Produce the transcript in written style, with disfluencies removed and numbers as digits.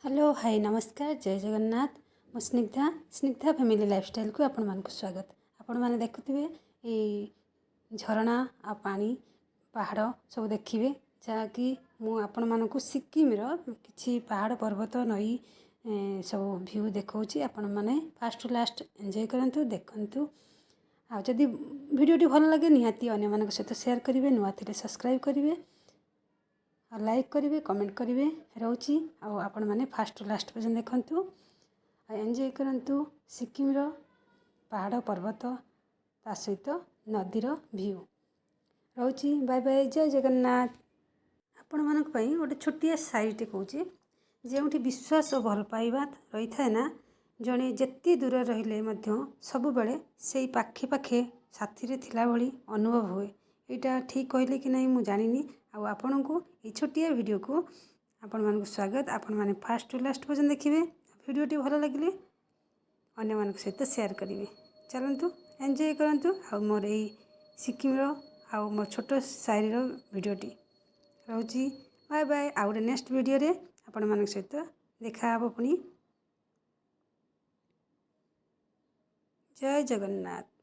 Hello, high, ନମସ୍କାର, ଜୟ ଜଗନ୍ନାଥ। ମୁଁ ସ୍ନିଗ୍ଧା। ସ୍ନିଗ୍ଧା family ଲାଇଫଷ୍ଟାଇଲକୁ ଆପଣମାନଙ୍କୁ ସ୍ୱାଗତ। ଆପଣମାନେ ଦେଖୁଥିବେ, ଏଇ ଝରଣା ଆଉ ପାଣି, ପାହାଡ଼ ସବୁ ଦେଖିବେ, ଯାହାକି ମୁଁ ଆପଣମାନଙ୍କୁ ସିକିମର କିଛି ପାହାଡ଼, ପର୍ବତ, ନଈ ସବୁ ଭ୍ୟୁ ଦେଖାଉଛି। ଆପଣମାନେ ଫାଷ୍ଟ ଟୁ ଲାଷ୍ଟ ଏନ୍ଜୟ କରନ୍ତୁ, ଦେଖନ୍ତୁ। ଆଉ ଯଦି ଭିଡ଼ିଓଟି ଭଲ ଲାଗେ, ନିହାତି ଅନ୍ୟମାନଙ୍କ ସହିତ ସେୟାର କରିବେ। ନୂଆ ଥିଲେ ସବସ୍କ୍ରାଇବ୍ କରିବେ ଆଉ ଲାଇକ୍ କରିବେ, କମେଣ୍ଟ କରିବେ। ରହୁଛି। ଆଉ ଆପଣମାନେ ଫାଷ୍ଟ ଟୁ ଲାଷ୍ଟ ପର୍ଯ୍ୟନ୍ତ ଦେଖନ୍ତୁ ଆଉ ଏନ୍ଜୟ କରନ୍ତୁ ସିକିମର ପାହାଡ଼, ପର୍ବତ, ତା ସହିତ ନଦୀର ଭ୍ୟୁ। ରହୁଛି, ବାଏ ବାଏ, ଜୟ ଜଗନ୍ନାଥ। ଆପଣମାନଙ୍କ ପାଇଁ ଗୋଟେ ଛୋଟିଆ ସାଇରୀଟେ କହୁଛି। ଯେଉଁଠି ବିଶ୍ୱାସ ଓ ଭଲ ପାଇବା ରହିଥାଏ ନା, ଜଣେ ଯେତେ ଦୂରରେ ରହିଲେ ମଧ୍ୟ ସବୁବେଳେ ସେଇ ପାଖେ ପାଖେ ସାଥିରେ ଥିଲା ଭଳି ଅନୁଭବ ହୁଏ। ଏଇଟା ଠିକ୍ କହିଲେ କି ନାହିଁ ମୁଁ ଜାଣିନି। ଆଉ ଆପଣଙ୍କୁ ଏଇ ଛୋଟିଆ ଭିଡ଼ିଓକୁ ଆପଣମାନଙ୍କୁ ସ୍ୱାଗତ। ଆପଣମାନେ ଫାଷ୍ଟ ଟୁ ଲାଷ୍ଟ ପର୍ଯ୍ୟନ୍ତ ଦେଖିବେ। ଭିଡ଼ିଓଟି ଭଲ ଲାଗିଲେ ଅନ୍ୟମାନଙ୍କ ସହିତ ସେୟାର କରିବେ। ଚାଲନ୍ତୁ, ଏନ୍ଜୟ କରନ୍ତୁ ଆଉ ମୋର ଏଇ ସିକିମର ଆଉ ମୋ ଛୋଟ ସାଇରୀର ଭିଡ଼ିଓଟି। ରହୁଛି, ବାଏ ବାଏ। ଆଉ ଗୋଟେ ନେକ୍ସଟ ଭିଡ଼ିଓରେ ଆପଣମାନଙ୍କ ସହିତ ଦେଖା ହେବ ପୁଣି। ଜୟ ଜଗନ୍ନାଥ।